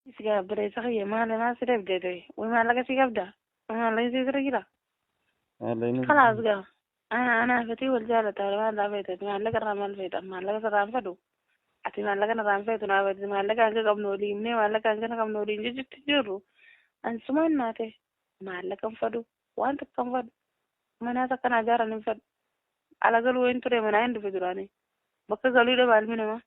Si gaabbireessa kiyya maal maal si dhabdee ta'e? Way maallaqa si qabda? Maallaqa si bira jira? Maallaqni Kalaas gaa. Ana anaa fetii wal jaalata maal naa feete maallaqa irraa maal feeta maallaqa sirraa hin fedhu. Ati maallaqa narraa hin feetu naa feete maallaqa hanga qabnu olii himnee maallaqa hanga qabnu olii hin jechuutti jirru. An sumaan naa ta'e maallaqa hin fedhu waan takka hin fedhu. Manaas akka naa jaaran hin fedhu. Ala galuu wayin ture manaa hin dhufe duraanii. Bakka galuu dhaba ilmi namaa.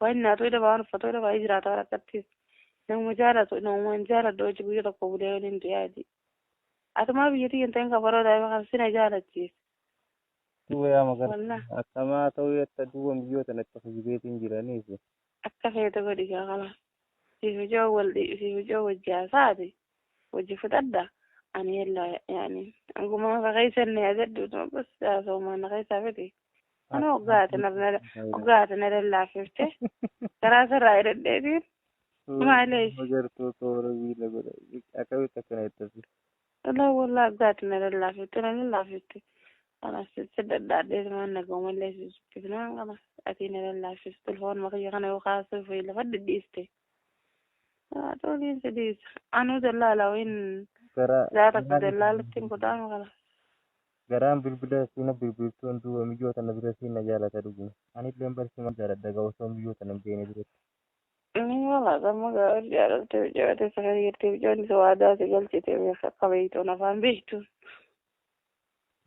Waan nyaatu dhaba waan uffatu dhaba jiraata waan akkatti. Namuma jaalatu namuma hin jaaladhu hojii guyya tokko bulee waliin du'aati. Atumaa biyya tiyya hin ta'in kan baroo daa'ima kan sina jaalachiise. Duuba yaa magartuu Wallah akkamaa ta'uu yetta duuba biyyoota natti kijibeetiin jiraniif. Akka feete godhi gaa kalaas. Siif ijoo wal siif ijoo wajji haasaati wajji fudhadha ani yalla yaani anguma lafa keessa inni yaadadhu utuma bas haasa'umaan na keessaa fedhi. Ani hoggaa ati na hoggaa ati na lallaafifte garaa sirraa hidhadheetiin maaleesh. Magartuu toora biila godha akkamitti akkana jettasi. Walaa walaa hoggaa ati na lallaafifte na lallaafifte. Kanaaf sitti dhadhaadheetumaan nagaumallee si dubbifnaan kana ati na lallaafifte telefoonuma kiyya kana yoo kaasuuf lafa dhidhiiste. Haa toliin si dhiisa. Anuu dallaala wayin Garaa gaa takka garaan dallaalatti hin kutaanu kana. Garaan bilbila siina bilbiltuun duuba miyyoo tana bira siina jaalata dhuguma. Anilleen barsiiman jaaladha gaa osoo miyyoo tana hin beekne duratti. Ni wala gamma gaar jaalaltee jaalatte safarii ijoon isa waadaa si galchite beeka akka beektuun afaan beektu.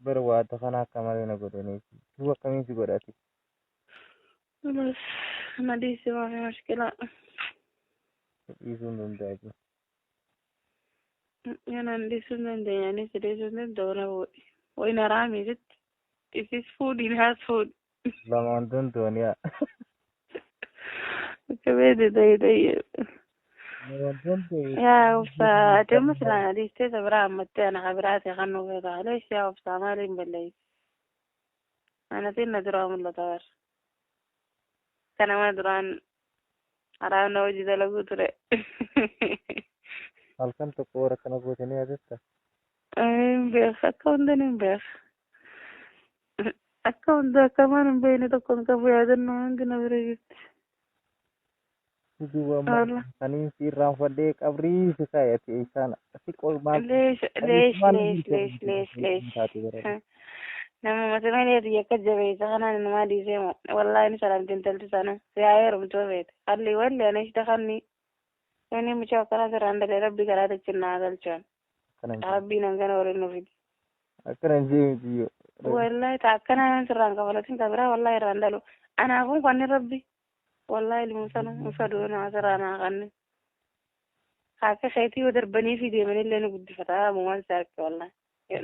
Bara waada kana akka malee na godhaniif. Duuba akkamiin si godhati? Bas na dhiisi maafi mushkilaa. Dhiisuu hin danda'u. Yanaan dhiisuu hin dandeenye anis dhiisuu hin danda'u na fuudhi. Wayi na raamii sitti. Isis fuudhi naas fuudhi. Lamaan danda'an yaa. Akka beekte ta'e ta'e. Lamaan danda'e. Yaa obsaa ati amma silaa na dhiistee isa biraa ammattee ana ka biraati kan nuuf feeta. Leesh yaa obsaa maaliin balleessi? Anatiin na duraa mul'ata bar. Kanama duraan haraamna hojii dalaguu ture. Halkan tokko warra akkana gootanii yaadatta? Hin beek akka hundan hin beek. Akka hunda akkamaan hin beekne tokko hin qabu yaadannoo hundi na bira jirti. Duuba amma Wallah. aniin si irraanfadhee qabrii si kaayate isaan si qoy maal Leesh leesh maal leesh leesh leesh leesh. taate bara. Nama mata malee tiyya akka jabeessa kanaan namaa dhiisee moo wallaahi ni salaamti intalti sana si haa heerumtuu feete. Halli walli ana ishta kanni yooni mucaa akkanaa sirraan dalee rabbi karaa tachinnaa galchaan. Akkana hin jee. Rabbiin hangana waliin nu fidi. Akkana hin jee miti yoo. Wallahi ta akkanaa nan sirraan kafalatin ka biraa wallahi irraan dhalu. Anaafun kanni rabbi wallahi ilmu sana hin fedhu naa sirraa naa kanni. Akka keetii yoo darbanii fi deemanillee ni guddifata amumaan si harka wallahi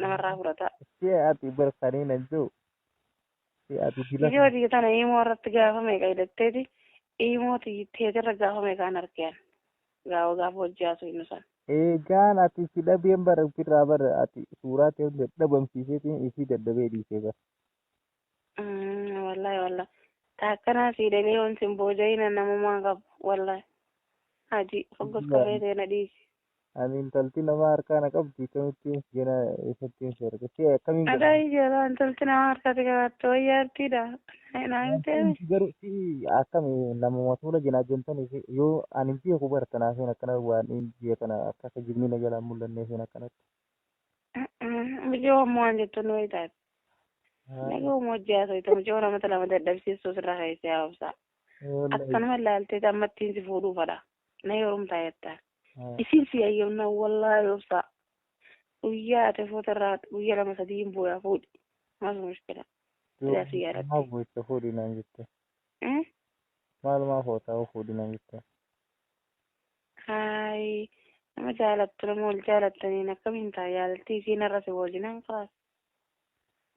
namarraa fudhata. Si ati bar kaniin hin jiru. Si ati dila. Ijoo tiyya tana imoo irratti gaafa meeqa hidhatteeti imoo teetirra gaafa meeqaan argeen gaafa gaafa hojii haasoo inni san. Eegaan ati si dhabeen bara ofirraa bara ati suuraa ta'e hunda dhabamsiiseetiin isii dadhabee dhiisee bara. Wallahi wallahi ta akkanaa siidhanii wanti hin booja'ina namummaan qabu wallahi. Haji foggos kafee ta'e na dhiisi. Ani intalti nama harkaa na qabdi kamittiin jena isattiin si arga. Si akkamiin Adaa ijoollaa intalti nama harkatti qabatte wayyaa artiidha. Naa hin ta'e. Garuu si akkami namuma tola jenaa jentanii si yoo ani hin beeku bara tanaaf hin akkana waan hin ji'a kana akka kijibni na jalaa hin mul'anne hin akkanatti. Mucoo ammoo waan jettu nu wayitaati. Naga umoo hojii haasofte mucoo namata lama dadhabsiistuu sirra keessee haasofsa. Akkanuma ilaaltee ammattiin si fuudhuu fadha. Na heerumtaa jettaan. Isin si hayyamna wallaahi obsaa. Guyyaa ati fuuta irraa guyyaa lama sadii hin booyaa fuudhi. Maaf mushkila. Silaa si yaadatti. Maal boocha fuudhi naan jette. Maal maa footaa fuudhi naan jette. Hayi nama jaalattu nama wal jaalattaniin akkamiin ta'a jaalaltii isiin irra si boojinaan kalaas.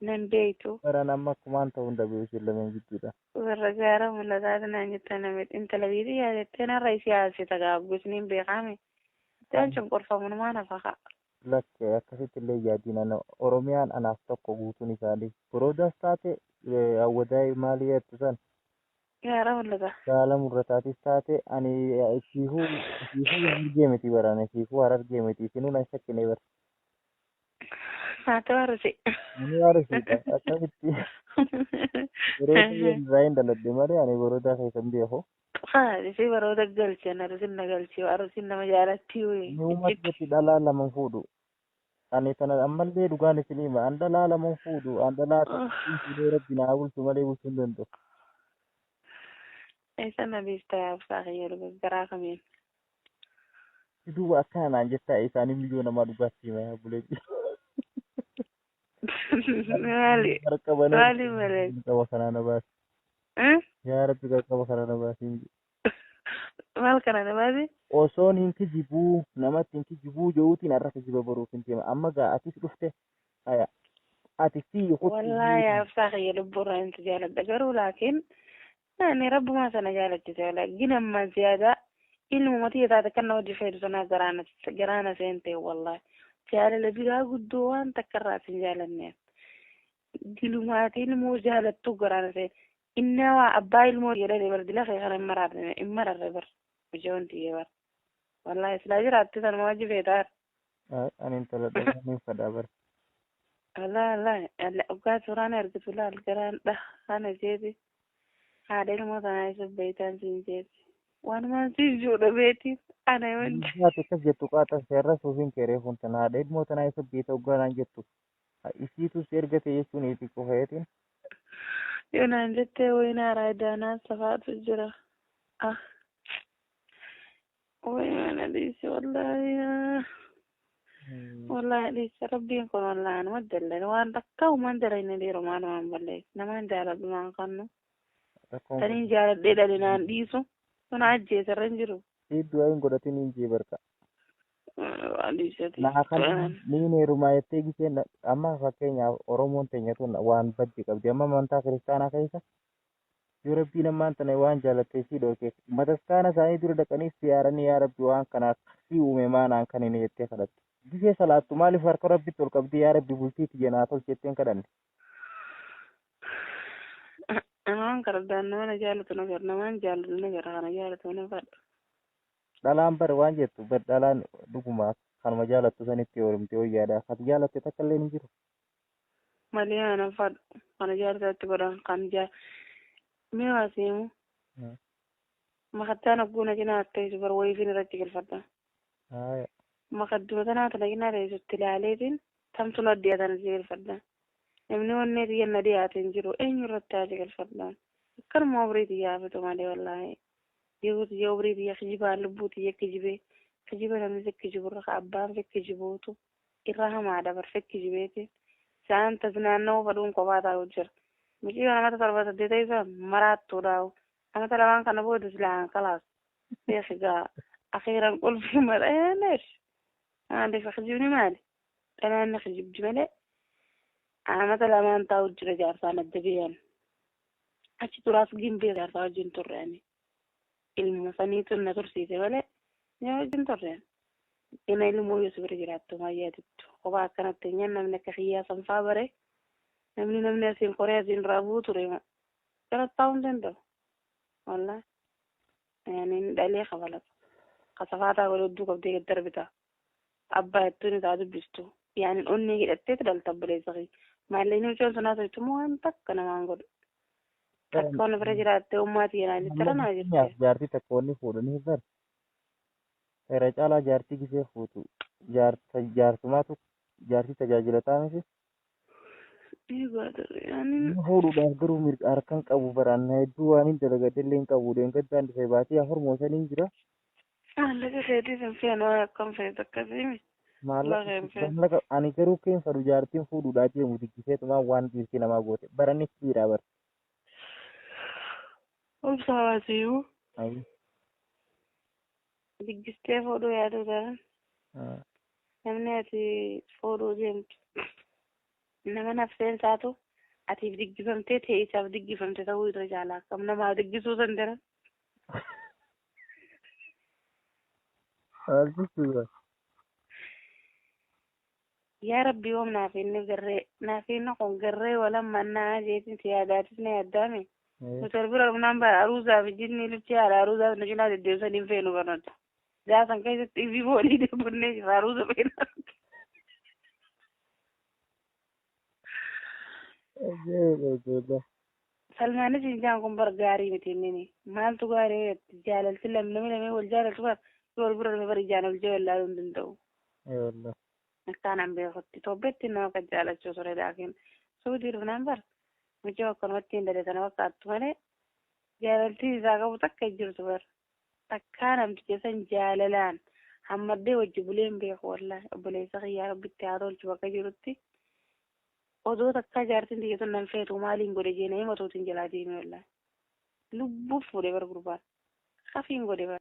Nan beektu. Baraan amma akkumaan ta'uu hin dhabe isin lameen gidduudha. Warra gaara mul'ataa naan jettan nama intala biitii yaadattee narra isii haasita gaabgusni hin beekame. Iddaan cunqurfamu numaan hafa ka'a. Lakke akkasitti illee yaadiin ana Oromiyaan anaaf tokko guutuun isaanii. Boroodaas taate awwadaay maalii jettu san. Gaara mul'ata. Gaala murrataatis taate ani siifuu siifuu harargee miti barane siifuu harargee miti isinuu nan shakkine bara. Haa ta'u arsi. Ani arsiidha akkamitti. Baroota irraa hin daladhe malee ani baroota keessa hin beeku. Haa, baroota galchan arusin na galchee arusin nama jaalatti wee. Ni uummata dhalaa lama fuudhu. Ani tana ammallee dhugaan isin hima. An dhalaa lama fuudhu. An dhalaa tokko fuudhee rabbi naa bulchu malee bulchuu hin danda'u. Eessa na biifta yaabsaa kiyya dhuga garaa kamiin. Duuba akkana naan jettaa isaanii miyyoo namaa dhugaatti hima yaa buleetti. Maali? Qarqaba Maali malee? qaba kanaa na baasi. Yaa Rabbi qarqaba kanaa na baasi. Maal kana na baasi? Osoon hin kijibuu namatti hin kijibuu jehuutiin har'a kijiba baruuf hin deema. Amma gaa atis dhufte haya ati si Wallaahi yaabsaa kiyya lubbuurraa hin jaaladha garuu laakiin ani rabbumaa sana jaalachise wallaahi ginammaan siyaadaa ilmuma tiyya taate kan na hojii feetu sanaa garaana garaana seente wallaahi jaalala biraa guddoo waan takka irraa sin jaalanne dilumaati ilmoo jaalattu garaana seente inni waa abbaa ilmoo jedhanii bar dila kee kana hin mararre bar ijoon tiyya bar wallaahi silaa jiraatti sanuma hojii feetaar. Ani intala dhagaa hin fadhaa bara. Wallaahi wallaahi dhugaa suuraan argitu laal garaan dhahana jeeti haadha ilmoo tanaa isa beeytaan siin jeeti wanumaan siin juudha beeti ana yoon Ati akkas jettu qaata seerra suufiin keeree funtan haadha ilmoo tanaa isa beeta hogganaan jettu. Isiitus ergate jechuun eeti qofaeetiin. Yoo naan jettee wayinaa raayidaanaa safaatu jira. Ah. Wayii mana dhiisi wallaahi. Wallaahi dhiisi rabbiin kun wallaahi anuma dallan waan takka uumaan dalayne dhiirumaan waan balleessu namaan jaaladhu naan kannu. Taniin jaaladhee dhale naan dhiisu sun ajjeesarra hin jiru. Sidduu hin godhatin hin jee barka. Waan dhiisati. Naa kan niin heerumaa jettee giseen amma fakkeenyaaf Oromoon teenya tun waan baddi qabdi. Amma amantaa kiristaanaa keessa yoo rabbiin ammaan tana waan jaalattee si dhorke mataskaana isaanii dura dhaqanii siyaaranii yaa rabbi waan kana si uume maanaan kan hin jettee kadhatte. Gisee salaattu maaliif harka rabbitti ol qabdi yaa rabbi bultii tiyya naa tolchi jettee hin kadhanne. Namaan kadhadhaan nama na jaalatu na fedha namaan jaalatu na fedha kana jaalatu na fedha. Dhalaan bar waan jettu bar dhalaan dhuguma kanuma jaalattu sanitti heerumte wayyaadha. Ati jaalatte takka illee hin jiru. Malee ana fadhu kana jaalatatti godhan kan jaa mee waa seemu makattaan hogguu na cinaa teessu bar wayiifin irratti galfadha. Makadduma tanaa tana cinaa teessutti ilaaleetiin tamtu na dhiyaatan achi galfadha. Namni onnee tiyya na dhiyaate hin jiru eenyu irratti achi galfadha. Akkanuma umrii tiyya hafatu malee wallaahi. Yeroo tiyya umrii tiyya kijibaan lubbuu tiyya kijibee kijiba namni fikkijiburra ka abbaan fikkijibuutu irra hamaadha bar fikkijibeetiin. Isaan tasnaanna'uu fadhuun kophaa taa'u jira. Miciyoo namata torba saddeet isa maraattuudhaawu. Amata lamaan kana booda silaan kalaas. Beeki gaa akhiiran qulfii mara leesh. Maaliif kijibni maali? Dhalaan ni kijibdi malee. Amata lamaan taa'u jira jaarsaan adda biyyaan. Achi turaas gimbee jaarsaa wajjin turre ani. Ilma saniitu na tursiise malee yaa wajjin turre. Ina ilmoo yoo si bira jiraattu mayyaatittu. Kophaa akkanatti hin namni akka kiyyaa sanfaa bare. Namni namni asiin qoree asiin raabuu ture. Gara taa'uu hin danda'u. Wallaahi. Yani dhalee kabalata. Kasafaataa godhe hedduu qabdee gad darbita. Abbaa jettuun isaa dubbistu. Yani onnee hidhatteeti dhalta obboleessa kiyya. Maallaqni mucaan sun haasoftu immoo waan takka namaan godhu. Takka waan bira jiraattee ummaa tiyya naan jettee nama Fakkeenyaaf jirti. Jaartii takka wanni fuudhanii bar irra caalaa jaartii gisee fuutu jaartumaatu jaartii tajaajilataa miti. Yani Fuudhuudhaaf garuu mirga harkan qabu baraan hedduu waan hin dalagadillee hin qabu deenggaddaan dhufee baatee afur moosan jira. Maallaqa keetiif hin feenu waan akkam feetu akkasii mi? Maallaqa Maallaqa hin feenu. Maallaqa ani garuu keen fadhu jaartiin fuudhuudhaa deemu diggiseetumaa waan dhiirti namaa goote baranni dhiiraa bara. Obsa hawaasiyyuu. Diggistee fuudhuu yaaduu taran namni ati fuudhuu deemtu nama nafseen isaatu atiif diggifamtee ta'e isaaf diggifamte ta'uu irra caala akkam namaaf diggisuu san daran. Maal jechuudha? Yaa Rabbi yoom naaf inni garree naaf inni kun garree walan mannaa jeetiin si yaadaatis na yaaddaame. Nuti wal bira dhufnaan bara aruuzaaf jinni luchi haadha aruuzaaf nu cinaa deddeebisanii hin feenu barnoota. Gaasan keessatti ifi boolii deebinnee jira aruuza feena. Ajaa'iba ajaa'iba. Salmaanis hin jaan kun bar gaarii miti inni maaltu gaarii jaalalti lamni lamee wal jaalaltu bar yoo wal bira dhufe bar ijaan ol jee wallaaluu hin danda'u. Ee wallah. Akkaan beekutti Itoophiyaatti nama kan jaalachuu ture laakiin Suudii dhufnaan bar mucaa akkanumatti hin dade sana fakkaattu malee jaalaltii isaa qabu takka hin jirtu bar. Takkaa namticha san jaalalaan hammaddee wajji bulee hin beeku wallaahi obboleessa kiyyaa rabbitti haa tolchu bakka jirutti. Odoo takkaa jaartiin tiyya tun nan feetu maaliin godhe jee na himatuutiin jalaa deeme wallaahi. Lubbuu fuudhe bar gurbaan. Kafiin godhe bar.